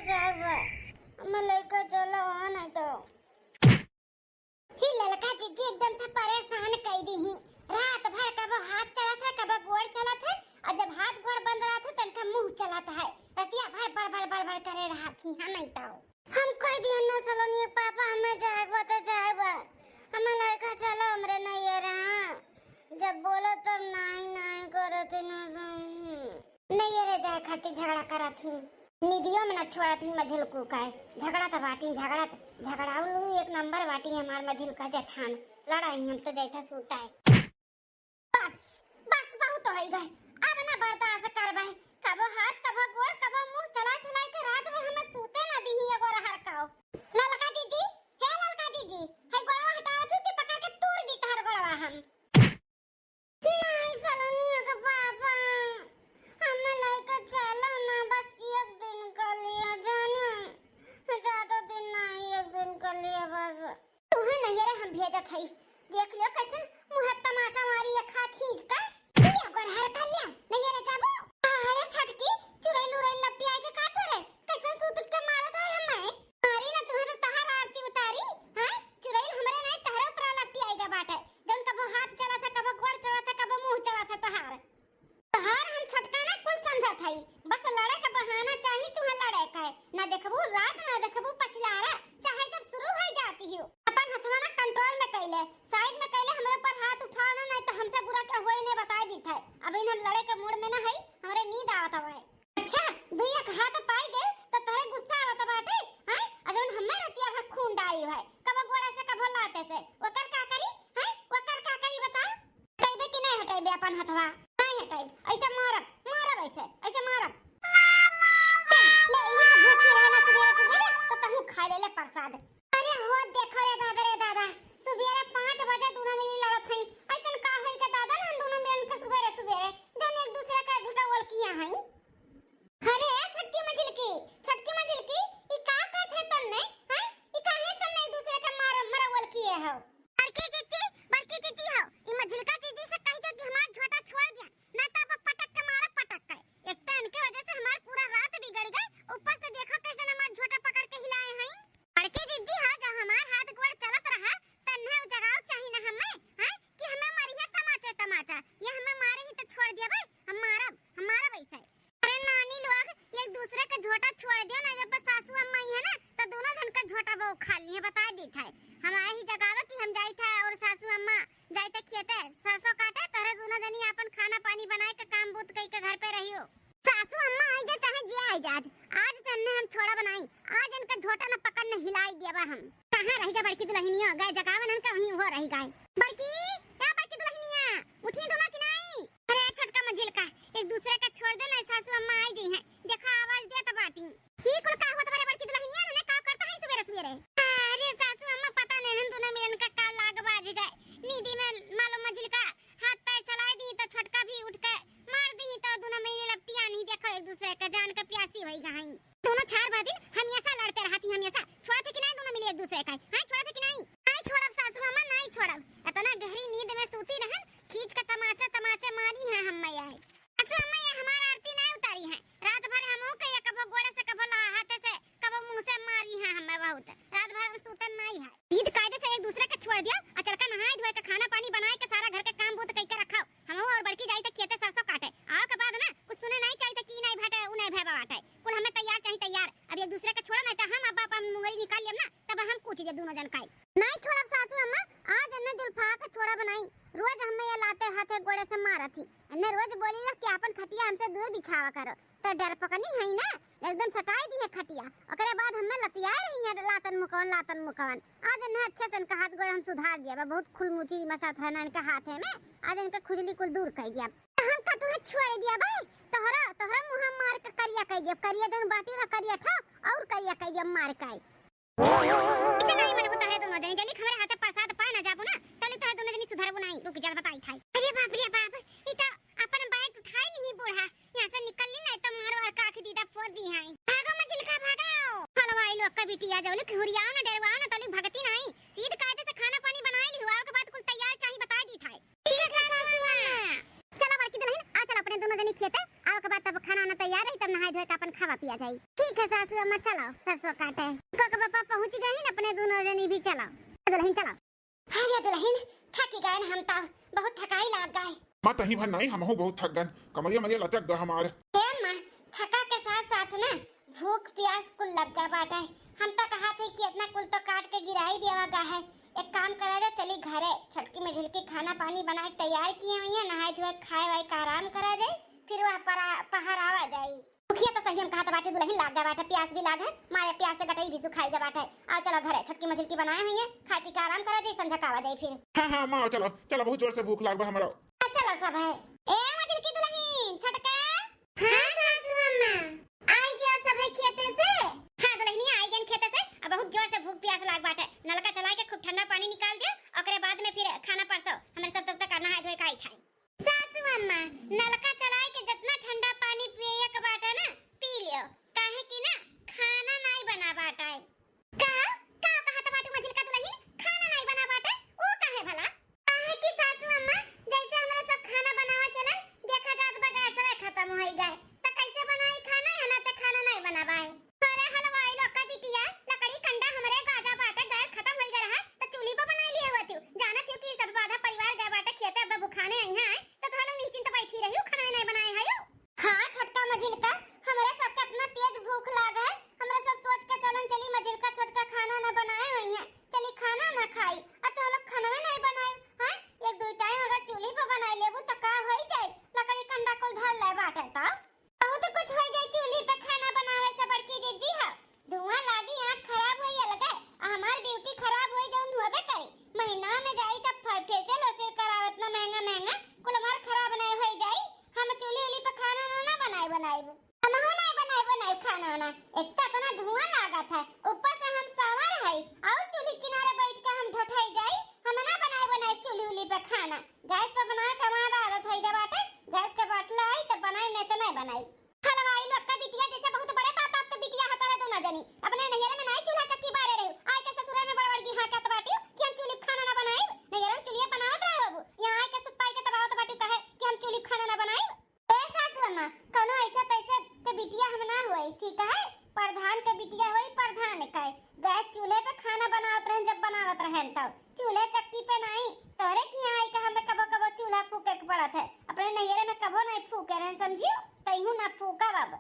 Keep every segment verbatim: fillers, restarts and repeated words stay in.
जाए बा, हमें लइका चलो, हाँ, नहीं तो। ही ललका जीजी एकदम से परेशान कई दी ही। रात भर कबो हाथ चलत है, कबो गोड़ चलत है, और जब हाथ गोड़ बंद रहत है, तनका मुंह चलत है। रतिया भर बड़ बड़ बड़ बड़ करे रहत ही, हाँ, नहीं तो। हम कह दिए ना सलोनी पापा, हमें जाए बा तो जाए बा, हमें लइका चलो हमरे नैहर, हाँ। जब बोलो तब नहीं नहीं करत ही ना। नैहरे जाए खातिर झगड़ा करत ही, निदियो में ना छोड़त ही मझिलकू का। झगड़ा त बाटी, झगड़ा त, झगड़ालू एक नंबर बाटी हमार मझिलका जेठान। लड़ाई हम तो जैता सूता है। बस, बस बहुत होइ गए, अब ना बर्दाश्त करबे। कबो हाथ, कबो गोड़, कबो मुंह चला चलाई के रात भर हमें सूते ना दीही एगो रहर काओ। ललका जीजी, हे ललका जीजी, हे गोड़वा हटावत हूँ कि पकड़ के तोड़ दी तहर गोड़वा हम। नहीं सलोनिया के पापा, हमें लइका चलो ना, बस एक दिन के लिए जाने, ज्यादा दिन नहीं, एक दिन के लिए बस। तुहे नैहरे हम भेजत हई। देख लियो कैसे मुँह तमाचा मारी एक हाथ खींच कर। लिया गोरहर का लिया, नैहरे जाबो। अरे छटकी, चुरैल उरैल लपटी आए के काटे रे? कैसे सूत उठ के मारत है हमें? मारी ना तुहे तो तहार आरती उतारी, हैं? चुरैल हमरे नहीं तहरे ऊपर लपटी आए के बाटे। जौन कबो हाथ चलत है, कबो गोड़ चलत है, कबो मुँह चलत है तहार। तहार हम छोटका ना कुल समझत हई, बस लड़े का बहाना चाही तुहे लड़े का है। ना देखबू रात, ना देखबू पछिलारा, चाहे जब शुरू हो जाती हो। अपन हथवा ना control में कैले, side में कैले, हमरे ऊपर हाथ उठाओ ना, नहीं तो हमसे बुरा क्या होई नहीं बताई दीत है। अभी हम लड़े के mood में ना हई, हमरे नींद आवत हवे। अच्छा, दुई एक हाथ पाई गए तो तोहरे गुस्सा आवत बाटे, हैं? आ जौन हमें रतिया भर खून डारी है, कबो गोड़े से, कबो लाते से, ओकर का करी, हैं? ओकर का करी बता? हटाइबे कि नहीं हटाइबे अपन हथवा? नहीं हटाइब। ऐसे मारब, मारब ऐसे, ऐसे मारब। ले, इहे तो भूखी रहे ना सुबेरे सुबेरे, तो तहूँ खा ले, ले प्रसाद। अरे हो देखो रे दादा, रे दादा, सुबेरे पाँच बजे दोनों मिली लड़त हई। ऐसन का होई के दादा ना हम दोनों मिलन के सुबेरे सुबेरे, जौन एक दूसरे का झूठा बोल किया हई। अरे छोटकी मझिलकी, छोटकी मझिलकी, ई का कहत है तन्ने, हैं? ई काहे तन्ने एक दूसरे के मार, मरवल किए हो? बड़की जीजी, बड़की जीजी हो, ई मझिलका जीजी से कह दे कि हमार झोटा छोड़ दिया, ना तो अब पटक के मारा पटक के। एक तो इनके वजह से हमार पूरा रात बिगड़ गए, ऊपर से देखो कैसे हमार झोटा पकड़ के हिलाए हैं। बड़की जीजी हो, जब हमार हाथ गोड़ चलत रहा, तन्ने उ जगाव चाही ना हमें, हैं? कि हमें मारी है तमाचे तमाचा, ये हमें मारे ही तो छोड़ दिया भाई, हम मारब, हम मारब ऐसे। अरे नानी लोग, एक दूसरे के झोटा छोड़ दियो ना, जब सासू अम्मा आई है ना, तो दोनों जन का झोटा वो खा लिए, बता देत है। हमारे ही जगावे कि हम जाइत है और सासू अम्मा जाइत है खेते, सरसों काटे, तोहरे दोनों जनी आपन खाना पानी बनाए के काम बूत कई के घर पे रहियो। सासू अम्मा आई जा चाहे जे आई जा, आज, आज से हमने हम छोड़ा बनाई, आज इनका झोटा न पकड़ न हिलाई दिया बा हम। कहाँ रही गए बड़की दुल्हनिया, गए जगावन इनका वहीं वो रही गए। बड़की, ए बड़की दुल्हनिया, उठी दोनों कि नहीं? अरे छोटका मझिलका, एक दूसरे का छोड़ दे ना, सासू अम्मा आई गई हैं। देखा आवाज देत बाटी। ई कुल का होत बारे बड़की दुल्हनिया, ने का करता है सुबेरे सुबेरे? अरे सासू अम्मा पता नहीं हम दोनों मिलन का का लाग बाज गए। नींदी में मालूम मझिलका हाथ पैर चलाए दी तो छोटका भी उठ के मार दी तो दोनों मिली लपटिया नहीं देखो एक दूसरे का जान के प्यासी होई गई। दोनों चार बा दिन हमेशा लड़ते रहती, हमेशा। छोड़त है कि नहीं दोनों मिली एक दूसरे का? हाँ, छोड़त है कि नहीं? नहीं छोड़ब सासू अम्मा, नहीं छोड़ब। इतना गहरी नींद में सूती रहन, खींच के तमाचा, तमाचा मारी है हम मैं आए। सासू अम्मा, ये हमार आरती नहीं उतारी है। रात भर हम ओके ये कबो गोड़े से, कबो ला-, हाथे से, कबो मुंह से मारी है हमें बहुत। रात भर हम सूतन नहीं है। जीत कायदे से एक दूसरे के छोड़ दिया, अचड़का नहाए धोए के, खाना पानी बनाए के, सारा घर के काम बूत कई के रखाओ। हम और बड़की जाई त खेते सरसों काटे। आओ के बाद ना कुछ सुने नहीं चाहिए कि ई नहीं भेटे, उ नहीं भेबा बाटे। कुल हमें तैयार चाही तैयार। अब एक दूसरे के छोड़ा नहीं तो हम अब अपन मुंगरी निकाल लेब ना, तब हम कूच दे दोनों जन काई। नहीं छोड़ब सासू अम्मा, आज इन्हें जुल्फा के छोड़ा बनाई। रोज हमें ये लाते हाथे गोड़े से मारत ही। इन्हें रोज बोली ला कि आपन खटिया हमसे दूर बिछावा करो। तो डर पकनी है ना, एकदम सटाई दी है खटिया। ओकरे बाद हमें लतियाए रही है लातन मुकवन, लातन मुकवन। आज इन्हें अच्छे से इनका हाथ गोड़ हम सुधार दिया बा। बहुत खुलमुची मसात है ना इनके हाथे में। आज इनके खुजली कुल दूर कर दिया। तो हम का तुम्हें छोड़ दिया भाई? तोहरा, तोहरा मुँह मार के करिया कर दिया। करिया जौन बाटी ना करिया ठा और करिया कर दिया मार के। ऐसे नहीं मनबू तोहरे दोनों जनी, जनी हमरे हाथे प्रसाद पाए ना जाबू ना, तनी तोहरे दोनों जनी सुधरबू नहीं। रुक जा बताई थाई। अरे बाप रे बाप, ई तो अपन बैग उठाए नहीं बूढ़ा। यहाँ से निकल ली नहीं तो मारो हर काख दीदा फोड़ दी है। भागो मझिलका भागो। हलवाई लोग का बिटिया जौली हुरियाओ ना डरवाओ ना तनी भगती नहीं। सीध कायदे से खाना पानी बनाए ली हुआ के बाद कुल तैयार चाही बताए दी थाई। ठीक है सासू अम्मा। चला बड़की दुल्हन, आ चल अपने दोनों जनी खेते, आ ओकर बाद तब खाना वाना तैयार रही, तब नहाए धोए के अपन खावा पिया जाई। ठीक है सासू अम्मा, चलो सरसों काटे। को के पापा पहुँच गए हैं अपने, दुनो जनी भी चलो। दुलहिन चलो। अरे दुलहिन, थकी गए हम तो, बहुत थकाई लाग गए। माँ तही भर नहीं, हमहू बहुत थक गन, कमरिया मरिया लचक गा हमार। ए अम्मा, थका के साथ साथ ना भूख प्यास कुल लग गा बाटे। हम तो कहा थे कि इतना कुल तो काट के गिराई देवा गा है। एक काम करा जाए, चली घरे, छोटकी मझिलकी खाना पानी बना के तैयार किए हुई है, नहाए धोए खाए वाए के आराम करा जाए, फिर वह परा-, पहरावा जाए। भुखिया तो सही हम कहत बाटे, दुलहिन लाग गा बाटे, प्यास भी लाग है, मारे प्यास से गटई भी सुखाई गा बाटे। आओ चलो घरे, छोटकी मझिलकी बनाए हुई है, खाए पी के आराम करा जाए, संझा का आवा जाए फिर। हाँ हाँ माँ, चलो चलो, बहुत जोर से भूख लाग बा हमरो। हाँ, चलो सब है। ए मझिलकी दुलहिन, छोटका। हाँ सासू अम्मा, आई गया सब है खेते से। हाँ दुलहिनिया, आई गन खेते से, अब बहुत जोर से भूख प्यास लाग बाटे। नलका चला के खूब ठंडा पानी निकाल दियो, ओकरे बाद में फिर खाना परसो, हमरे सब तब तक नहाए धोए के आई थाई। सासू अम्मा, नलका चलाए के जितना ठंडा पानी पिए के बाटे ना, पी लियो, काहे कि ना खाना नाई बना बाटे। का? का कहत बाटू मझिलका दुलहिन? खाना नाई बना बाटे? ऊ काहे भला? काहे कि सासू अम्मा, जैसे हमरा सब खाना बनावे चलन, देखा जात बा गैसवे खत्म होई गए, त कैसे बनाई खाना? यहाँ ते खाना नाई बना बाए। अरे हलवाई लोग का बिटिया, लकड़ी कंडा हमरे गाजा बाटे, गैस खत्म होई गए रहा, त चूल्ही पर बनाई लिए होती। जानत हो कि सब आधा परिवार गए बाटे खेते, अब भुखाने आई हैं, त तोहरा लोग निश्चिंत बैठी रही, खाना नाई बनाए है। हाँ छोटका मझिलका, हमरे सबके इतना तेज भूख लाग है, हमरे सब सोच के चलन चली मझिलका छोटका खाना ना बनाए हुई है, चली खाना ना खाई, आ तो लोग खानवे नहीं बनाए हैं। एक दो टाइम अगर चूल्ही पे बनाई लेबू तो का होई जाई, लकड़ी कंडा कुल धर ले बाटे तो बहुत कुछ होई जाई चूल्ही पे खाना बनावे से बड़की जिज्जी है। धुआं लागी, आँख खराब होई अलगे, आ हमार ब्यूटी खराब होई जौन होबे करी। महीना में जाई तब फे-, फेशियल वेशियल करावे, इतना महंगा महंगा, कुल हमार खराब नहीं होई जाई। हम चूल्ही उल्ही पे खाना ना, ना बनाई बनाई, हमहू नहीं बनाई बनाई खाना वाना। एक तो इतना धुआं लागत है, ऊपर से हम सावर है और चूल्ही किनारे बैठ के हम ढोठाई जाई। हम ना बनाई बनाई चूल्ही उल्ही पे खाना, गैस पे बनावे के हमारा आदत है जब बाटे, गैस के बाटला आई तब बनाई, नहीं तो नहीं बनाई। हलवाई लोग के बिटिया जैसे बहुत बड़े बाप, बाप के बिटिया होता रहे दोनों जनी। अपने नैहरे में नाई चूल्हा चक्की बारे रहे, आई के ससुरे में बड़ बड़ की हाँकत बाटी कि हम चूल्ही पे खाना ना बनाई। नैहरे में चूल्हे बनावत रहे बाबू, यहाँ आई के सुत पाई के तबावत बाटी कहे कि हम चूल्ही पे खाना ना बनाई। ए सासू अम्मा, कौनो ऐसे तैसे के बिटिया हम ना हुई, ठीक है? प्रधान के बिटिया हुई, प्रधान के। गैस चूल्हे पे खाना बनावत रहन, जब बनावत रहन तब चूल्हे चक्की पे नाई। तोरे की यहाँ आई के हमें कबो कबो चूल्हा फूके के पड़त है, अपने नैहरे में कबो नहीं फूके रहन, समझियो? तैहू ना फूकब अब।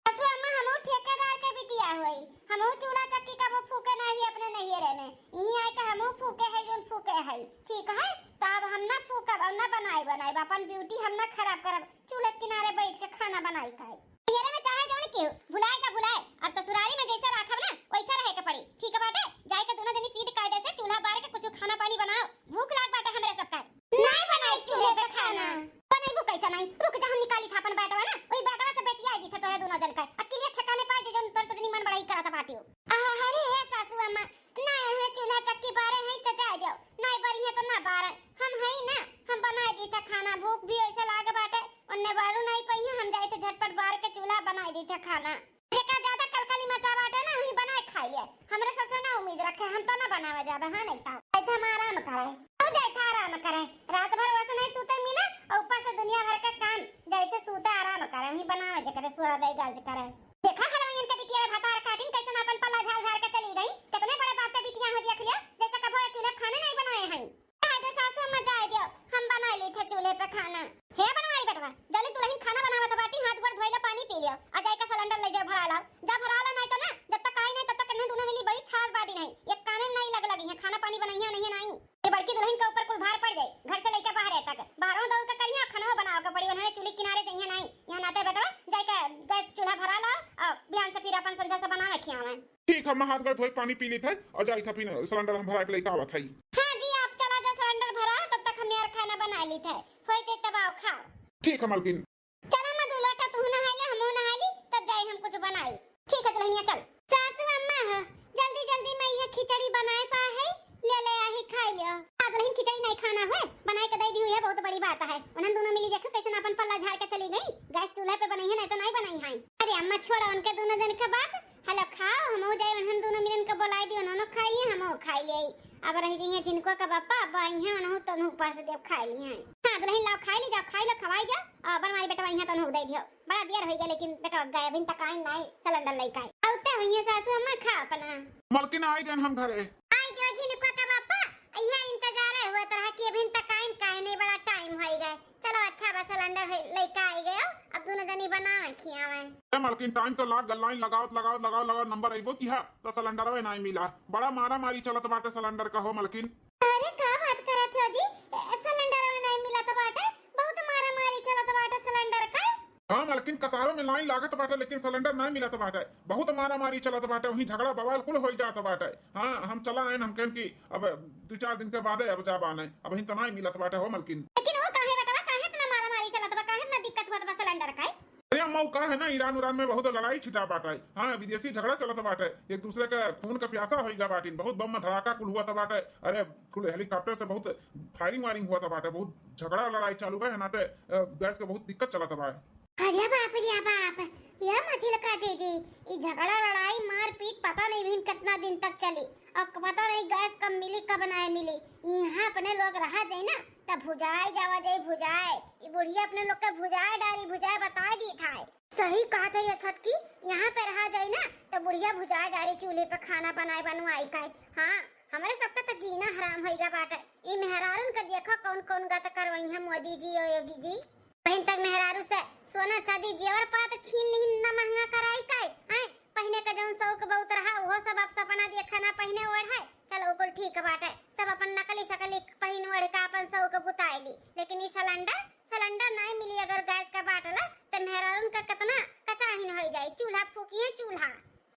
सासू अम्मा, हमहू ठेकेदार के बिटिया होई, हमहू चूल्हा चक्की कबो फूके नाही अपने नैहरे में। इहीं आए के हमहू फूके है, जौन फूके है, ठीक है? त अब हम ना फूकब, अब ना बनाई बनाई, अपन ब्यूटी हम ना खराब करब, चूल्हे किनारे बैठ के खाना बनाई खाई। नैहरे में चाहे जौन केहू भुलाए का भुलाए, अब ससुरारी में जैसे राखब ना, वैसे रहे के पड़ी, ठीक बाटे? जाए के दोनों जनी सीध कायदे से चूल्हा बार के कुछ खाना पानी बनाओ, भूख लाग बाटे हमरे सबका। नाई बनाई चूल्हे पे खाना। बनैबू कैसे नाई? रुक जा, हम निकाली था अपन बैटवा ना, वही बैटवा से बेटिया आई थी तोरे दोनों जन का। अकेले ठिकाने पाए जे जौन तोर से निमन बड़ाई करत बाटियो। अरे हे सासू अम्मा, ना है चूल्हा चक्की बारे है तो जाए जाओ, नाई बरी है तो ना बारे। हम है ना, हम बनाए दी था खाना, भूख भी ऐसे लाग बाटे, उन्ने बारू नाई पई है, हम जाए थे झटपट बार के चूल्हा बनाए दी था खाना। जेका ज्यादा कलकली मचा बाटे ना, वही बनाए खाई ले। हमरे सबसे ना उम्मीद रखे, हम तो ना बनावे जाबे, हाँ नहीं तो। जाए थे हम आराम करे। तू जाए थे आराम करे। रात भर वैसे नहीं सूते मिले, और ऊपर से दुनिया भर का काम। जाए थे सूते आराम करे, वही बनावे जे करे, सुरा दे गाज करे। देखा हलवाइयन के बिटिया में भतार काटिन कैसे ना अपन पल्ला झाड़ झाड़ के चली गई। कितने बड़े बाप के बिटिया हो देख लिया, जैसे कभो ये चूल्हे खाने नहीं बनाए हैं। जाए दे सासू, मजा आ गया, हम बना ली थे चूल्हे पे खाना। हे बनवारी बेटवा, जल्दी दुलहिन खाना बनावत बाटी, हाथ गोड़ धोई लो, पानी पी लियो, आ जाए का सिलेंडर ले जाओ, भरा लाओ, जा भरा लो, नहीं तो ना, जब तक आई नहीं तब तक इन्हें दोनों मिली बड़ी छाल बाटी नहीं, एक कामे में नहीं लग लगी है, खाना पानी बनइया नहीं है नहीं। ये बड़की दुलहिन के ऊपर कुल भार पड़ जाए, घर से लेके बाहर तक, बाहरों दौड़ के करिए, खाना बनाओ के पड़ी, उन्हें चूल्हे किनारे जाइए नहीं, यहाँ नाते बेटवा, जाए के गैस चूल्हा भरा लाओ और बिहान से फिर अपन संझा से बनावे खियावे। ठीक है, मैं हाथ गोड़ धोए पानी पी ली थे और जाई था फिर सिलेंडर हम भरा के लेके आवत है। हाँ जी, आप चला जाओ, सिलेंडर भरा, तब तक हम यार खाना बना ली थे, होई जाए तब आओ खाओ। ठीक है मलकिन। चला अम्मा, दू लोटा तू नहाई ले, हमहू नहाई ली, तब जाई हम कुछ बनाई। ठीक है दुलहिनिया, चल। सासू अम्मा हो, जल्दी जल्दी में ये खिचड़ी बनाए पा है, ले ले आही खाई लियो। आ दुलहिन, खिचड़ी नहीं खाना है, बनाए के दे दी हुई है, बहुत बड़ी बात है। उन्हन दोनों मिली देखो कैसे ना अपन पल्ला झाड़ के चली गई, गैस चूल्हे पे बनाई है, नहीं तो नहीं बनाई है। अरे अम्मा छोड़ा उनके दोनों जन के बात, हेलो खाओ, हम हो जाए उन्हन दोनों मिलन के बुलाई दी, उन्होंने खाई लिए, हम खाई लिए। अब रहि जइहैं झिनकुआ का बापा, अब अइहैं उनहु तनहु ऊपर से देब खाइ लिहैं। हाँ दुलहिन, लाव खाइ ली जाव, खाइ लो, खवाइ जाव, अउर बनवारी बेटवा इहाँ तनहु दइ दियो। बड़ा देर होइ गया लेकिन बेटवा गए अभिन तक आइन नाई, सिलेंडर लइके आए। अउते हुइहैं सासू अम्मा, खा अपना। मलकिन, आइ गएन हम घरे। आइ गयो झिनकुआ का बापा, इहे इंतजारे हुआ तरह कि अभिन तक आइन काहे नाई, बड़ा टाइम होइ गए। चलो अच्छा बा, सिलेंडर है, लइके आइ गयो, अब दुनो जनी बनावे खियावे। ए मलकिन, टाइम तो लाग गल, लाइन लगावत लगावत लगावत लगावत नंबर अइबो किहा, तो सिलेंडरवे नाई मिला। बड़ा मारा मारी चलत बाटे सिलेंडर का हो मलकिन। अरे का बात करत हो जी, ए, सिलेंडरवे नाई मिलत बाटे, बहुत मारा मारी चलत बाटे सिलेंडर का। हाँ मलकिन, कतारों में लाइन लागत बाटे लेकिन सिलेंडर नाई मिलत बाटे, बहुत मारा मारी चलत बाटे, वहीं झगड़ा बवाल कुल होइ जात बाटे। हाँ हम चला आएन, हम कहन कि अब दो चार दिन के बादे अब जा बाने, अबहिन तो नाई मिलत बाटे हो मलकिन। लेकिन वो काहे बेटवा, काहे इतना मारा मारी चलत बा, काहे इतना दिक्कत होत बा सिलेंडर का? अरे अम्मा, वो का है ना, ईरान उरान में बहुत लड़ाई छिटा बाटे। हाँ, विदेशी झगड़ा चलत बाटे, एक दूसरे के खून का प्यासा होइगा बाटिन, बहुत बम धड़ाका कुल हुआ था बाटे। अरे कुल हेलीकॉप्टर से बहुत फायरिंग वायरिंग हुआ था बाटे, बहुत झगड़ा लड़ाई चालू बा है नाते, अ, गैस के बहुत दिक्कत चलत बा। अरे बाप रे बाप, ये मझिलका जीजी, ई झगड़ा लड़ाई मारपीट पता नहीं भी कितना दिन तक चली, अउर पता नहीं गैस कब मिली कब नाई मिली। इहाँ अपने लोग रहा जाई ना, तब भुजाए जावा जाई भुजाए। ई बुढ़िया अपने लोग के भुजाए डारी, भुजाए बताए दी थाई। सही कहत है ये छोटकी, यहाँ पे रहा जाई ना, तब बुढ़िया भुजाए डारी चूल्हे पे खाना बनाए बनवाई का। हाँ, हमरे सबका तो जीना हराम होइगा बाटे। ई मेहरारून का देखो कौन कौन गत करवाई है मोदी जी और योगी जी। बहिन तक मेहरारू से सोना चांदी जेवर पात छीन लीन, ना महंगा कराई काई, हैं? पहिने का जौन शौक बहुत रहा, उहो सब अब सपना देखे ना पहिने ओढ़े। चलो, उ कुल ठीक बाटे, सब अपन नकली सकली पहिन ओढ़ के अपन शौक बुताई ली, लेकिन ई सिलेंडर, सिलेंडर नाई मिली अगर गैस का बाटला, त मेहरारून का कितना कचाहिन होइ जाई, चूल्हा फूकी है चूल्हा।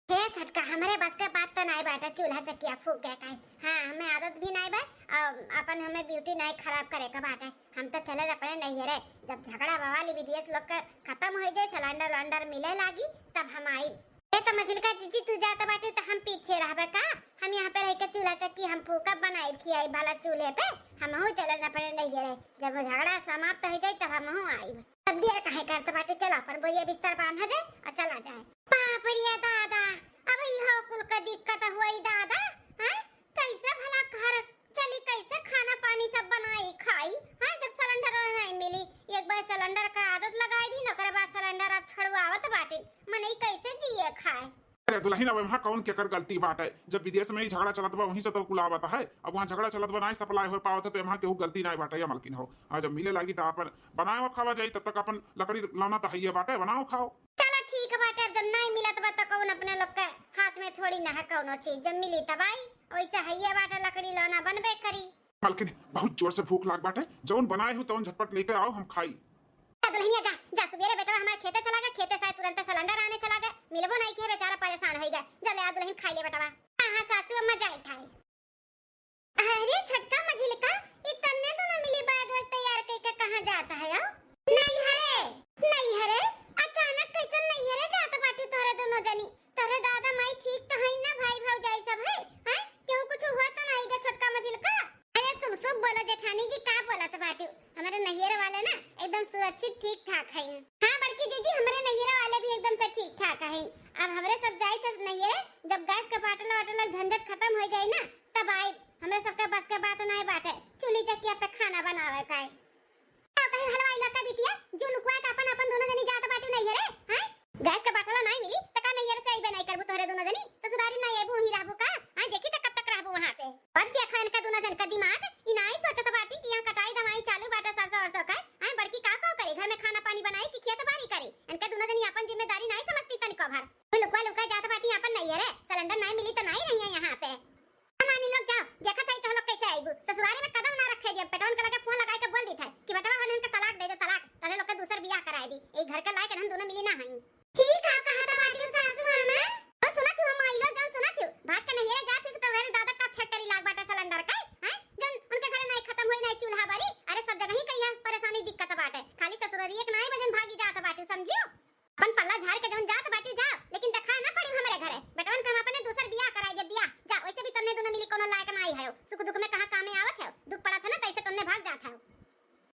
हे छोटका, हमरे बस के बात त नाई बाटे, चूल्हा चकिया फूक गए काई। हाँ, हमें आदत भी नाई बा, और अपन हमें ब्यूटी नाई खराब करे का बाटे। हम तो चले अपने नैहरे, जब झगड़ा बवाली विदेश लोग के खत्म हो जाए, सिलेंडर उलेंडर मिले लागी, तब हम आई। ए तो मझिलका जीजी, तू जात बाटे तो हम पीछे रहबे का? हम यहाँ पे रह के चूल्हा चक्की हम फूकब, बनाई खियाई भला चूल्हे पे। हमहू चले अपने नैहरे, जब झगड़ा समाप्त हो जाए तब हमहू आई। तब देर काहे करत बाटे, चला अपन बोरिया बिस्तर बांधा जाए और चला जाए। बाप रे दादा, अब इहो कुल का दिक्कत हुई दादा, हैं? कैसे भला घर चली, कैसे खाना पानी सब बनाई खाई, हैं? जब सिलेंडर नहीं मिली, एक बार सिलेंडर का आदत लगाई दी, ओकरे बाद सिलेंडर अब छुड़वावत बाटे, मनई कैसे जिए खाए? अरे दुलहिन, अब एम्हा कौन केकर गलती बाटे? जब विदेश में ही झगड़ा चलत बा, वहीं से तो कुल आवत है। अब वहाँ झगड़ा चलत बा, नाई सप्लाई हो पावत है, तो एम्हा केहू गलती नाई बाटे या मलकिन हो। हाँ, जब मिले लागी तो अपन बनाओ खावा जाई, तब तक अपन लकड़ी लौना तो हइये बाटे, बनाओ खाओ। चलो ठीक बाटे, अब जब नाई मिलत बा तो कौन अपने लोग के हाथ में थोड़ी ना है कौनो चीज, जब मिली तब आई। वैसे हइये बाटे, लकड़ी लौना बनबे करी। मलकिन, बहुत जोर से भूख लाग बाटे, जौन बनाए हो तौन झटपट लेके आओ, हम खाई। जा दुल्हनिया जा, जा सुबेरे बेटवा हमारे खेते चला गए, खेते से तुरंत सिलेंडर आने चला गए, मिलबो नहीं किया, बेचारा परेशान हो गया। जा ले आ दुल्हन खाई ले बेटवा। हाँ हाँ सासू अम्मा जाए खाए। अरे छोटका मझिलका, ई तन्ने दोनों मिली बैग वैग तैयार कइके कहाँ जात है हो? नैहरे। नैहरे? अचानक कैसन नैहरे जात बाटी तोहरे दोनों जनी? तोहरे दादा माई ठीक तो हईन ना, भाई भौजाई सब है? हैं? केहू कुछ हुआ तो नहीं गा छोटका मझिलका? अरे शुभ शुभ बोलो जेठानी जी, का बोलत बाटू? हमारे नैहरे वाले ना एकदम सुरक्षित ठीक ठाक हईन। हाँ बड़की जीजी, हमारे नैहरे वाले भी एकदम से ठीक ठाक हईन। अब हमरे सब जाई थे नैहरे, जब गैस के बाटला वाटला झंझट खत्म हो जाई ना, तब आई। हमरे सबके बस के बात नाई बाटे चूल्ही चकिया पे खाना बनावे का। तो कहीं हलवाई लौका बिटिया, जो लुकवा के अपन, अपन दोनों जनी जात बाटू नैहरे, हैं? गैस के बाटला नाई मिली, त का नैहर से आइबे नाई करबू तोहरे दोनों जनी? ससुरारी नाई आइबू, वहीं रहबू का? हाँ, देखी त कब तक रहबू वहाँ पे? और देखो इनका दोनों जन का दिमाग, ई नाई सोचत बाटी कि यहाँ कटाई दवाई चालू बाटे सरसों अरसों का। हाँ, बड़की का का करी, घर में खाना पानी बनाई कि खेत बाड़ी करी? इनका दोनों जनी अपन जिम्मेदारी नाई समझती तनिको भर। तू लुकवा लुकवा जात बाटी अपन नैहरे, सिलेंडर नाई मिली त नाई रहिया यहाँ पे। मानी लोग जाओ, देखत हई तोह लोग कैसे आइबू। ससुरारी में कदम ना रखे दिया। बेटवन के लगे फोन लगाई के बोल दी था कि बेटवा होने इनके तलाक दे दे, तलाक। तोहरे लोग के दूसर बियाह कराई दी। ए घर के लायक हम दोनों मिली ना हई। ठीक है, कहा था बाजू सासू अम्मा। ओ सुना थी हम आइलो जान सुना थी। भाग के नैहरे जात थी तो तोहरे दादा का फैक्ट्री लाग बाटे सिलेंडर का, हैं? जन उनके घरे नहीं खत्म होई नहीं चूल्हा बारी। अरे सब जगह ही कहीं परेशानी दिक्कत बाटे। खाली ससुरारी एक नाई बजन भागी जात बाटे, समझियो? अपन पल्ला झाड़ के जौन जात बाटी जाओ, लेकिन देखाए ना पड़ी हमरे घरे। बेटवन के हम अपने दूसर बियाह कराई दे, बियाह। जा, वैसे भी तुमने दोनों मिली कोनो लायक ना आई है, सुख दुख में कहाँ कामे आवत है, दुख पड़ा था ना तैसे तुमने भाग जात है।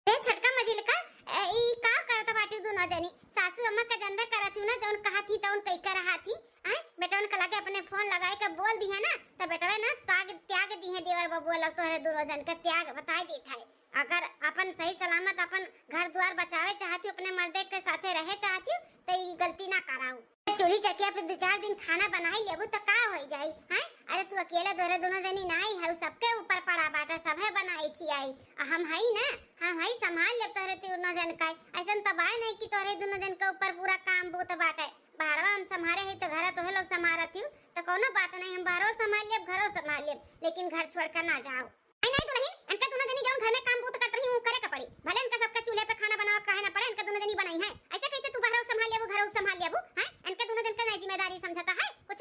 ए छोटका मझिलका, ए, ई का करत बाटी दोनों जनी? सासू अम्मा के जनबे करत हूँ ना, जौन कहा थी तौन कई कर रहा थी। आए, बेटवन के लगे अपने फोन लगाए के बोल दिया ना, तो बेटवे ना त्याग, त्याग दीहे देवर बबुआ लोग तोहरे दुनो जन के त्याग बताई देत है। अगर अपन सही सलामत अपन घर दुआर बचावे चाहती हो, अपने मर्दे के साथे रहे चाहती हो, तो ई गलती ना कराऊ। चूल्ही चकिया पे दो चार दिन खाना बनाई लेबू तो का होई जाई, हैं? अरे तू अकेले तोहरे दुनो जनी नाई है, सबके ऊपर पड़ा बाटे, सभे बनाई खियाई। आ हम हई ना, हम हई संभाल लेब तोहरे दुनो जन का। ऐसन तो बाय नहीं कि तोहरे दुनो जन के ऊपर पूरा काम बूत बाटे। बाहरवा हम संभारे हई तो घरे तोहे लोग संभारत ही, तो कौनो बात नहीं, हम बाहरो संभाल लेब, घरो संभाल लेब, लेकिन घर छोड़ कर ना जाओ। नहीं, नहीं दुल्हन, इनके दुनो जनी जौन घर में काम बूत करत रही, ऊ करे के पड़ी। भले इनके सबके चूल्हे पे खाना बनावे काहे ना पड़े, इनके दुनो जनी बनाई है। ऐसे कैसे तू बाहरो संभाल लेबू, घरो संभाल लेबू, हैं? इनके दुनो जन के नहीं जिम्मेदारी समझता है कुछ?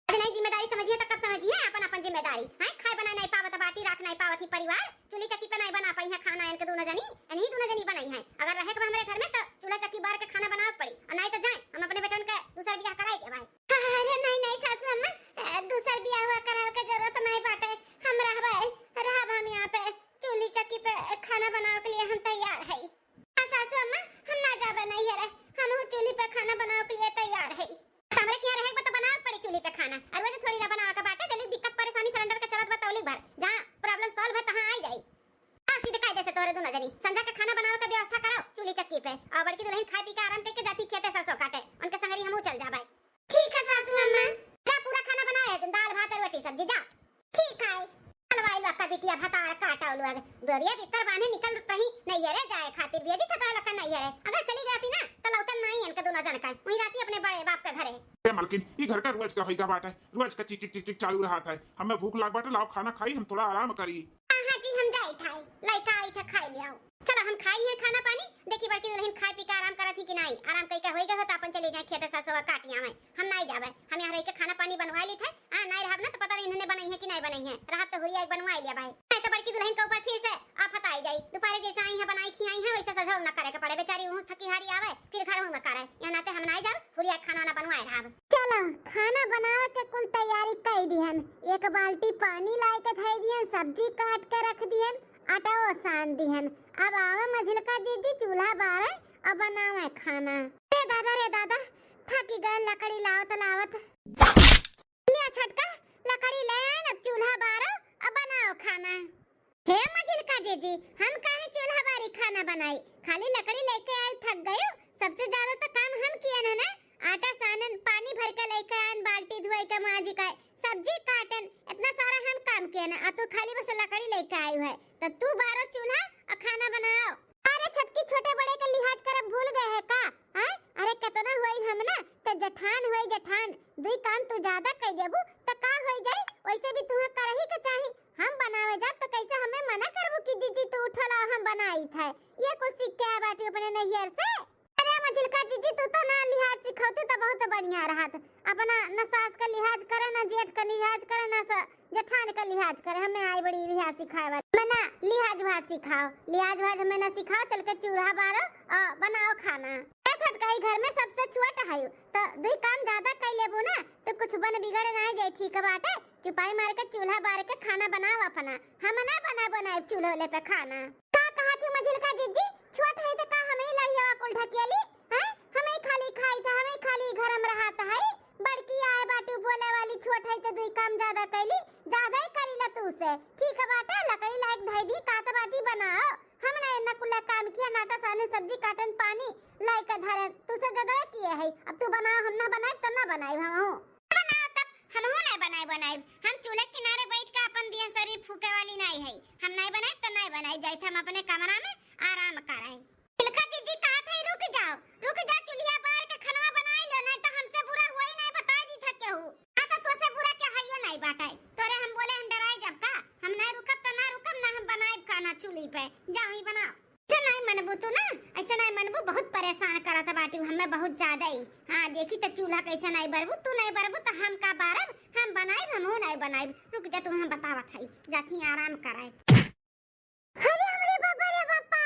आज नहीं जिम्मेदारी समझिए तो कब समझिए अपन अपन जिम्मेदारी, हैं? खाए बना नहीं पावत बाटी, राख नहीं पावत ही परिवार, चूल्ही चक्की पे नहीं बना पाई है खाना इनके दुनो जनी, इन्हीं दुनो जनी बनाई है। अगर रहे के बा हमरे घर में तो चूल्हा चक्की बार के खाना बनावे पड़ी, और नहीं तो जाए हम अपने बेटन के दूसर बियाह कराई देब। अरे नहीं, नहीं सासू अम्मा, अ, दूसर बियाह हुआ करावे के जरूरत नहीं बाटे। हम रहबे, रहब हम यहाँ पे, चूल्ही चक्की पे खाना बनावे के लिए हम तैयार है। हाँ सासू अम्मा, हम ना जाबे नैहरे, हम चूल्ही पे खाना बनावे के लिए तैयार है। तो हमरे के यहाँ रहे के बा तो बनावे पड़ी चूल्ही पे खाना, और वैसे थोड़ी ना बनावे के बाटे, जल्दी दिक्कत परेशानी सिलेंडर के चलत बा तौली भर, जहाँ problem solve है तहाँ आई जाई। हाँ, सीधे कायदे से तोहरे दुनो जनी संझा के खाना बनावे के व्यवस्था कराओ चूल्ही चक्की पे, और बड़की दुल्हन खाए पी के आराम करके जाती खेते सरसों काटे, उनके संगरी हमहू चल जाबे। ठीक है सासू अम्मा, जा पूरा खाना बनाए, दाल भात और रोटी सब्जी, जा। ठीक है। अलवाई लोग का बिटिया भतार काटा लोग, बोरिया बिस्तर बांधे निकल रही नैहरे जाए खातिर, भेजी थता लोग का नैहरे। अगर चली जाती ना तो लौटन नहीं इनके दुनो जन का, वहीं रहती अपने बड़े बाप के घरे। ए मलकिन, ई घर का रोज का होइगा बाटे, रोज का चिक चिक चिक चिक चालू रहत है। हमें भूख लाग बाटे, लाओ खाना खाई, हम थोड़ा आराम करी। हाँ, हाँ जी, हम जाई था, लइका आई था, खाई ले आओ। चलो, हम खाई लिए खाना पानी, देखी बड़की दुल्हन खाए पी के आराम करत ही कि नहीं। आराम कई के होई गए हो तो अपन चली जाए खेते, सरसों काट आवे, हम नहीं जाबे। हम यहाँ रह के खाना पानी बनवा ली थे। हाँ, नहीं रहब ना तो पता नहीं इन्हें बनाई है कि नहीं बनाई है, रहब तो हुरिया एक बनवा लिया भाई, नहीं तो बड़की दुल्हन के ऊपर फिर से आफत आई जाई। दोपहरे जैसे आई है बनाई खियाई है, वैसे सजो न करे के पड़े, बेचारी वहाँ थकी हारी आवे, फिर घर में करे। यहाँ नाते हम नहीं जाब, हुरिया खाना वाना बनवाए रहब। चलो, खाना बनावे के कुल तैयारी कई दिहन। एक बाल्टी पानी लाए के धई दिहन, सब्जी काट के रख दिहन, आटाओ सान दिहन। अब आवे मझिलका जीजी चूल्हा बारे और बनावे खाना। रे दादा, रे दादा, थकी गए लकड़ी लावत लावत। लिया छोटका, लकड़ी ले आए, अब चूल्हा बारो और बनाओ खाना। हे मझिलका जीजी, हम काहे चूल्हा बारी खाना बनाई? खाली लकड़ी लेके आई, थक गयो। सबसे ज्यादा तो काम हम कियन है ना, आटा सानन, पानी भर के लेके आयन, बाल्टी धोए के, माजी का, सब्जी काटन, इतना सारा हम काम कियन है, आ तू खाली बस लकड़ी लेके आई है। तो तू बारो चूल्हा और खाना बनाओ। अरे छोटकी, छोटे बड़े के लिहाज करब भूल गए है का? हैं? अरे केतना होई हम ना, तो जेठान होई जेठान, दुई काम तू ज्यादा कई देबू तो का होई जाई? वैसे भी तुहे करही के चाही। हम बनावे जाब तो कैसे हमें मना करबू कि जीजी तू उठल आ हम बनाई थे? ये कुछ सीख के आ बाटी अपने नैहर से? अरे मझिलका जीजी, तू तो ना लिहाज सिखौती तो बहुत बढ़िया रहत। अपना न सास का लिहाज करे, न जेठ का लिहाज करे, न स-, जेठान का लिहाज करे। हमें आई बड़ी लिहाज सिखाए वाली। हमें ना लिहाज भाज सिखाओ, लिहाज भाज हमें ना सिखाओ, चल के चूल्हा बारो और बनाओ खाना। ए छोटका, ई घर में सबसे छोट है, तो दुई काम ज्यादा कई लेबू ना, तो कुछ बन बिगड़ ना जाए, ठीक बाटे? चुपाई मार के चूल्हा बार के खाना बनाओ अपना। हम ना बनाए बनाए चूल्हे पे खाना। का कहा थी मझिलका जीजी, छोट है तो का हमें लड़ियावा कुल ढकेली? हैं? हमें खाली खाई था, हमें खाली घर में रहत है। बड़की आए बाटू बोले वाली, छोट है तो दुई काम ज्यादा कैली, ज्यादा ही करी ला तू से। ठीक बाटे, लकड़ी लायक धई दी, कात बाटी बनाओ। हम ना इतना कुल्ला काम किया, नाटा साने सब्जी काटन पानी लायक धरन, तू से ज्यादा किए है। अब तू बनाओ, हम ना बनाए तो ना बनाए हम। बनाओ तब, हमहू नहीं बनाए बनाए। हम चूल्हे किनारे बैठ के अपन दिया शरीर फूके वाली नहीं है। हम नहीं बनाए तो नहीं बनाए, जाए हम अपने कमरा में आराम कराए। तिलका जीजी कहत है, "रुक जाओ, रुक जाओ, चूल्हिया बार के खानवा बनाई लो, नहीं तो हमसे बुरा हुआ ही नहीं, बताई दी था केहू।" आ तो तोसे बुरा के हइयो नहीं बाटे। तोरे हम बोले हम डराए जब का? हम नहीं रुकब तो ना रुकब, ना हम बनाए खाना चूल्ही पे। जाओ ही बनाओ। ऐसे नहीं मनबू तू ना, ऐसे नहीं मनबू, बहुत परेशान करत बाटी हमें बहुत ज्यादा ही। हाँ, देखी तो चूल्हा कैसे नहीं बरबू, तू नहीं बरबू तो हम का बारब, हम बनाइब, हमहू नहीं बनाइब। रुक जा, तू हम बतावत हई, जाती आराम कराए। अरे हमरे बाबा रे बापा।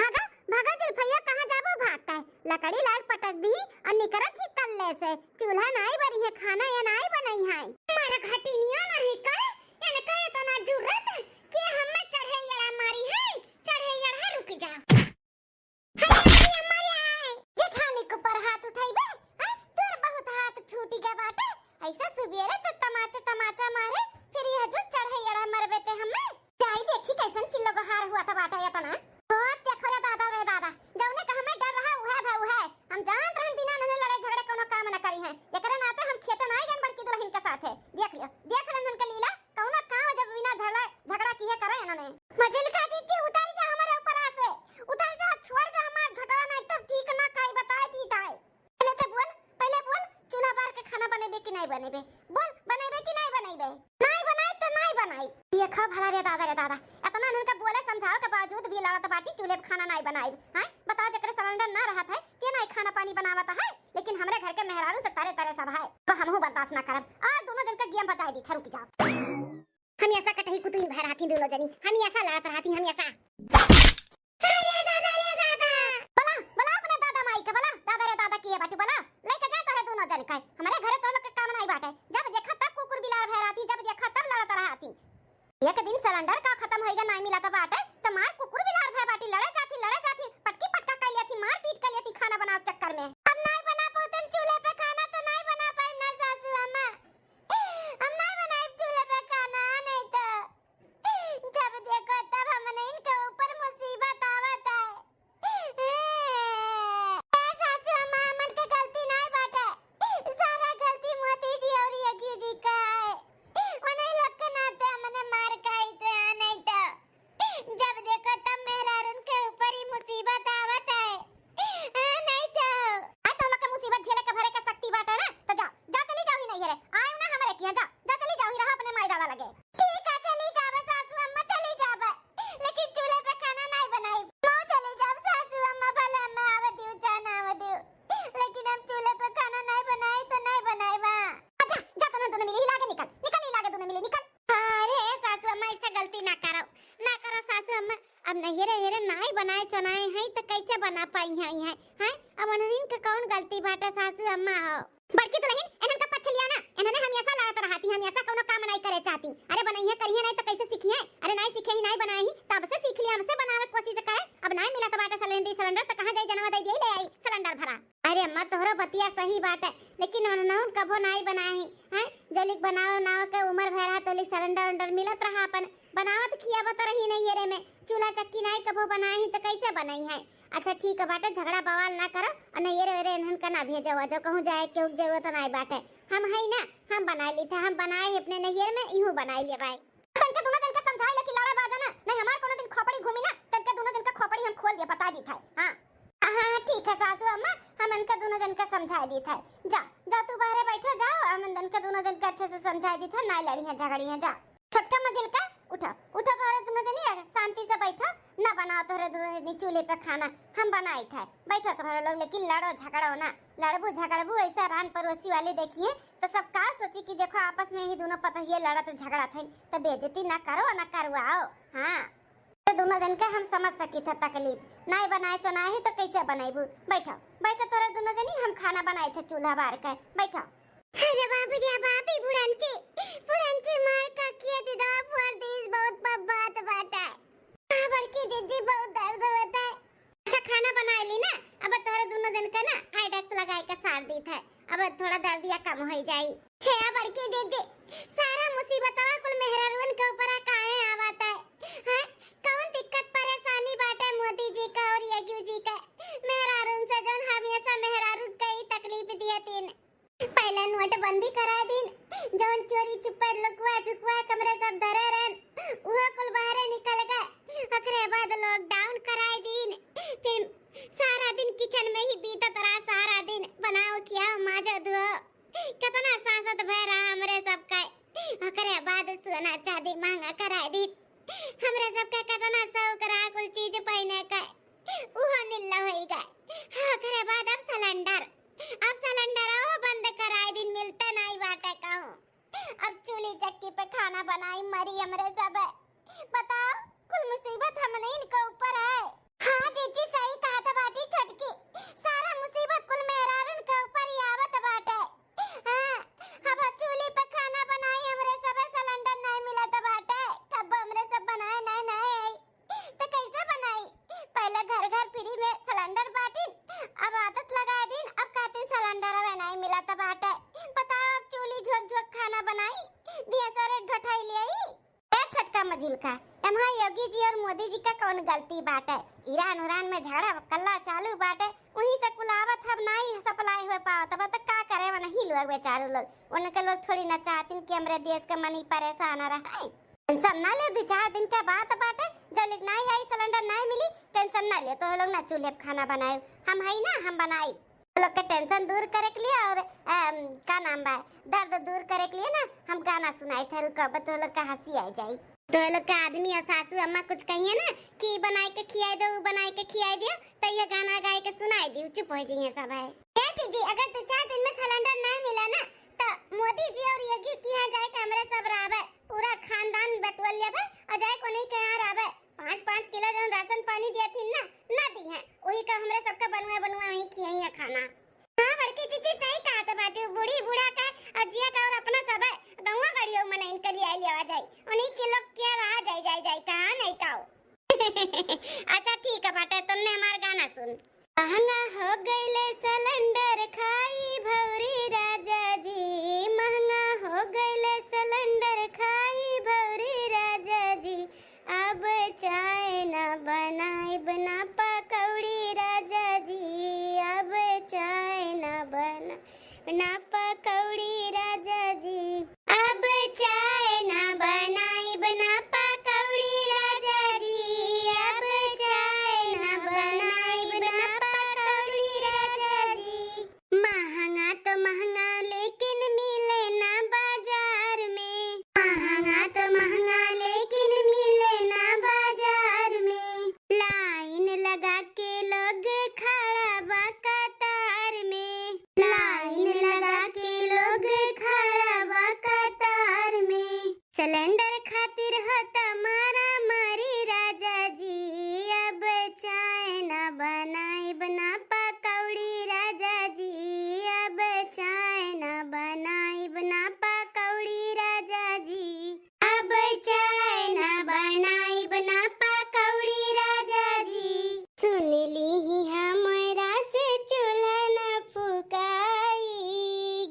भागा, भागा जुल्फैया, कहाँ जाबो भाग के? लकड़ी लाग पटक दी और निकरत ही कल्ले से। चूल्हा नाई बरी है, खाना या नाई बनई है। मार घटिनिया नहीं कर, इनका इतना जुर्रत कि हमें चढ़े यड़ा मारी है, चढ़े यड़ा रुक जा। हाय, हाय, हमारे आए। जेठानी के ऊपर हाथ उठाइबे, हैं? तोर बहुत हाथ छूटी गए बाटे। ऐसा सुबेरे तो तमाचा, तमाचा मारे, फिर यह जो चढ़े अड़ा मरबे ते हमें। जाई देखी कैसन चिल्लो गोहार हुआ था बाटा यतना। बहुत देखो रे दादा रे दादा, जौने का हमें डर रहा उहे भा उहे। हम जानत रहन बिना नने लड़ाई झगड़े कौनो काम न करी हैं। एकरे नाते हम खेते नाई गन बड़की दुल्हन के साथे। देख लियो, देख लेन उनके लीला, कौनो काम जब बिना झगड़ा, झगड़ा किए करे इन्होंने। मझिलका जीजी उतर जा हमारे ऊपर से, उतर जा, छोड़ दे हमार झोटवा, नहीं तब ठीक ना काई बताए दी ताई। पहले तो बोल, पहले बोल, चूल्हा बार के खाना बनेबे कि नहीं बनेबे? बोल, बनेबे कि नहीं बनेबे? नहीं बनाई तो नहीं बनाई। देखो भला रे दादा रे दादा, इतना इनका बोले समझाओ के बावजूद भी लड़त बाटी चूल्हे पे खाना नहीं बनाई। हैं? बताओ, जेकरे सिलेंडर ना रहत है, ते नहीं खाना पानी बनावत है, लेकिन हमरे घर के मेहरारू से तरे तरे सब है, तो हमहू बर्दाश्त ना करब। और दोनों जन का गेम बजाए दी थे, रुक जाओ। हम ऐसा कटही कुतुही भय रहती दोनों जनी, हम ऐसा लड़त रहती, हम ऐसा। अरे दादा रे दादा। बोला, बोला अपने दादा माई के, बोला, दादा रे दादा किए बाटी, बोला, लेके जा तोरे दोनों जन का। हमरे घरे तो लोग के काम नहीं बाटे, जब देखा तब कुकुर बिलार भय रहती, जब देखा तब लड़त रहती। एक दिन सिलेंडर का खत्म होइगा, नहीं मिला था बाटे, तो मार कुकुर बिलार भय बाटी, लड़े जाती, लड़े जाती, पटकी पटका कर लिया थी, मार पीट कर लिया थी खाना बनाओ चक्कर में। अब नहीं बना पाते चूल्हे पे खाना, तो नहीं बना पाए ना सासू अम्मा। हम नहीं बनाए चूल्हे पे खाना, नहीं तो जब देखो तब हमने इनके ऊपर मुसीबत आवत है। ए सासू अम्मा, हमन के गलती नहीं बाटे, सारा गलती मोती जी और यज्ञ जी का है। उन्हीं लोग के नाते हमने मार खाई थे, हाँ, नहीं तो जब देखो तब मेहरारून के ऊपर ही मुसीबत आवत है। हाँ, नहीं तो। आ, तो लोग के मुसीबत झेले के भरे के शक्ति बाटे ना, तो जा, जा चली जाओ ही नहीं है रे। आयो ना हमरे किहाँ, जा, जा चली जाओ ही, रहो अपने माई दादा लगे। ठीक है, चली जाबे सासू अम्मा, चली जाबे, लेकिन चूल्हे पे खाना नहीं बनाई। मऊ चली जाब सासू अम्मा, भले हमें आवे दियो, चाहे ना आवे दियो, लेकिन हम चूल्हे पे खाना नहीं बनाई तो नहीं बनाई बा। अच्छा, जा तोने दोनों मिली हिला के निकल, निकल हिला के दोनों मिली निकल। अरे सासू अम्मा, ऐसा गलती ना करो, ना करो सासू अम्मा। अब नैहरे हेरे नाई बनाए चुनाए हैं तो कैसे बना पाई हैं, हैं? हैं? अब उन्हन के कौन गलती बाटे सासू अम्मा हो? बड़की दुल्हन, इन्हन का पक्ष लिया ना, इन्हने हमेशा लड़त रहती, हमेशा कौनो काम नहीं करे चाहती। अरे बनइहे करिहे नहीं तो कैसे सीखिहे? अरे नहीं सीखे ही नहीं बनाए ही, तब से सीख लिया, हमसे बनावे के कोशिश करे। अब नहीं मिलत बाटे सिलेंडर, सिलेंडर तो कहाँ जाई, जनवा दे दिए ले आई सिलेंडर भरा। अरे अम्मा, तोहरो बतिया सही बाटे, लेकिन उन्हन कभो नाई बनाए ही, हैं? जोलिक बनावे उनावे के उमर भय रहा, तोलिक सिलेंडर उलेंडर मिलत रहा, अपन बनावत खियावत रही नैहरे में। चूल्हा चक्की नाई कभो बनाए ही तो कैसे बनई है? अच्छा ठीक है बाटे, झगड़ा बवाल ना करो और नैहरे वेरे इन्हन का ना भेजो, जो कहूँ जाए केहू के जरूरत नाई बाटे। हम है ना, हम बनाए ली थे, हम बनाए ही अपने नैहरे में, इहू बनाए ले भाई। तनके दोनों जन के समझाई ले कि लड़ा बाजा ना, नहीं हमार कोनो दिन खोपड़ी घूमी ना, तनके दोनों जन के खोपड़ी हम खोल दिए, बता दी थे। हाँ। हाँ, ठीक है सासू अम्मा, हम इनके दोनों जन के समझाई दी थे। जा, जा तू बाहरे बैठो, जाओ, हम इनके दोनों जन के अच्छे से समझाई दी थे, ना लड़ी है, झगड़ी है, जा। छोटका मझिलका, उठो, उठो तोहरे दोनों जनी, शांति से बैठो, ना बनाओ तोहरे दोनों जनी चूल्हे पे खाना, हम बनाई थे। बैठो तोहरे लोग, लेकिन लड़ो झगड़ो ना, लड़बू झगड़बू ऐसा रान पड़ोसी वाले देखिए, तो सब का सोची कि देखो आपस में ही दोनों पतहिए लड़त झगड़त हैं, तो बेइज्जती ना करो, ना करवाओ। हाँ, तो दोनों जन के हम समझ सकी थे तकलीफ, नाई बनाए चो नाई तो कैसे बनैबू? बैठो, बैठो तोहरे दोनों जनी, हम खाना बनाई थे चूल्हा बार के, बैठो। अरे बाप रे बाप, ई बुढ़ंची, बुढ़ंची मार का किया दीदा फोड़ दीस, बहुत ब-, बात बाटे। हाँ, बड़की जिज्जी, बहुत दर्द होता है। अच्छा, खाना बनाए ली ना, अब तोहरे दोनों जन का ना हाइडेक्स लगाए के सार दी थे, अब थोड़ा दर्दिया कम हो जाई। हे बड़की जिज्जी, सारा मुसीबतवा कुल मेहरारुन के ऊपर काहे आवत है? हैं? कौन दिक्कत परेशानी बाटे मोदी जी का और योगी जी का? मेहरारुन से जौन हमेशा मेहरारुन के ही तकलीफ दिए तीन। पहले नोटबंदी करा दीन, जौन चोरी चुप्पे लुकवा छुपवा कमरे सब धरे रहन, उहो कुल बाहरे निकल गए। ओकरे बाद लॉकडाउन कराए दीन, फिर सारा दिन किचन में ही बीतत रहा, सारा दिन बनाओ खियाओ माजो धुओ, कितना सांसत भय रहा हमरे सबका। ओकरे बाद सोना चांदी महंगा कराए दीन, हमरे सबका कितना शौक रहा कुल चीज पहने का, उहो निल्ला होई गए। ओकरे बाद अब सिलेंडर, अब सिलेंडर वो बंद कराए दीन, मिलते नहीं बाटे कहूँ। अब चूल्ही चक्की पे खाना बनाई मरी हमरे सब। बताओ, कुल मुसीबत हमने इनके ऊपर है। हाँ जीजी, सही कहा था बाटी छोटकी, सारा मुसीबत कुल मेहरारुन के ऊपर ही आवत बाटे। हाँ, अब चूल्ही पे खाना बनाई, हमरे सब सिलेंडर नहीं मिलत बाटे, कब हमरे सब बनाए नहीं, नहीं आई। तो कैसे बनाई? पहले घर घर फ्री में सिलेंडर बांटिन, अब आदत लगा दीन, अब कहतीन सिलेंडर अब नहीं मिलत बाटे। बताओ, अब चूल्ही झोंक झोंक खाना बनाई, दिया सारे ढोठाई का। एम्हा योगी जी और मोदी जी का कौन गलती बाटे? ईरान उरान में झगड़ा कल्ला चालू बाटे, उहीं से कुल आवत हब, नाई supply हो पावत बा, त का करे वनही लोग बेचारू लोग? उनके लोग थोड़ी ना चाहतिन कि हमरे देश के मनई परेशान रहे। Tension ना ले, दू चार दिन के बात बाटे, जब लेक नाई आई सिलेंडर नाई मिली, tension ना ले, तो लोग ना चूल्हे पे खाना बनाए, हम हई ना, हम बनाई। तो लोग के tension दूर करे के लिए और, अम, का नाम बा, दर्द दूर करे के लिए ना हम गाना सुनाई थे, रुको, अब तो लोग का हंसी आ जाई। तो लोग का आदमी और सासू अम्मा कुछ कहिए ना कि बनाए के खियाए दो, बनाए के खियाए दियो, तो ये गाना गाए के सुनाई दी, चुप हो जाइए सब है। ए जीजी, अगर दो चार दिन में सिलेंडर नहीं मिला ना, तो मोदी जी और योगी के यहाँ जाए के हमरे सब रहबे, पूरा खानदान बटुअल लेबे और जाए को नहीं के यहाँ रहबे। पाँच पाँच किलो जौन राशन पानी दिया थी ना, ना दी है, वही का हमरे सबका बनुआ बनुआ वही खियाई है खाना। हाँ बड़की जीजी, सही कहा तो बाटी, बूढ़ी बूढ़ा का और जिया का और अपना सब है, गौवा गाड़ियों में इनके लिए आई लेवा जाए, उन्हीं के लोग क्या रहा जाए जाए जाए कहाँ नहीं काओ। अच्छा ठीक है बाटे, तुमने हमार गाना सुन। महंगा हो गइले सिलेंडर खाई भौरी राजा जी, महंगा हो गइले सिलेंडर खाई भौरी राजा जी, अब चाय ना बनाइब ना पकौड़ी राजा जी, अब चाय ना बना ना पकौड़ी राजा जी। अब चाय ना बनाइब ना पकौड़ी राजा जी, अब चाय ना बनाइब ना पकौड़ी राजा जी। महंगा तो महंगा लेकिन मिले ना बाजार में, महंगा तो महंगा लेकिन मिले ना बाजार में। लाइन लगा के लोग खड़ा बा कतार में, लाइन लगा के लोग खड़ा बा कतार में। सिलेंडर खातिर होता मारा मारी राजा जी, अब चाय ना बनाइब ना पकौड़ी राजा जी, अब चाय ना बनाइब ना पकौड़ी राजा जी, अब चाय ना बनाइब ना पकौड़ी राजा जी। सुन लीही हमरा से चूल्हा न फुकाई,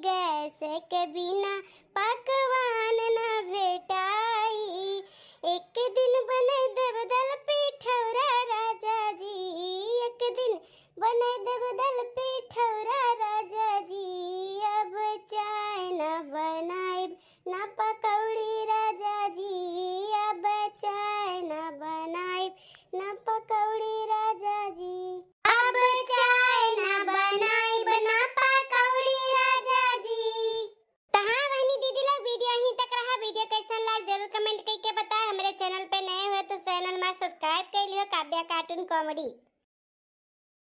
गैस के बिना पकवान न भेटाई। एक दिन बनाइ देब दल पिठौरा राजा जी, एक दिन बनाइ देब दल पिठौरा राजा जी। अब चाय न बनाइब ना पकौड़ी राजा जी, अब चाय ना बनाइब ना पकौड़ी राजा जी। अब चाय ना बनाइब ना पकौड़ी राजा जी। त हाँ बहनी दीदी लोग, video यहीं तक रहा। Video कैसन लाग जरूर comment करके बताए। हमरे channel पे नए हुए तो channel में subscribe कर लियो, काव्या cartoon comedy।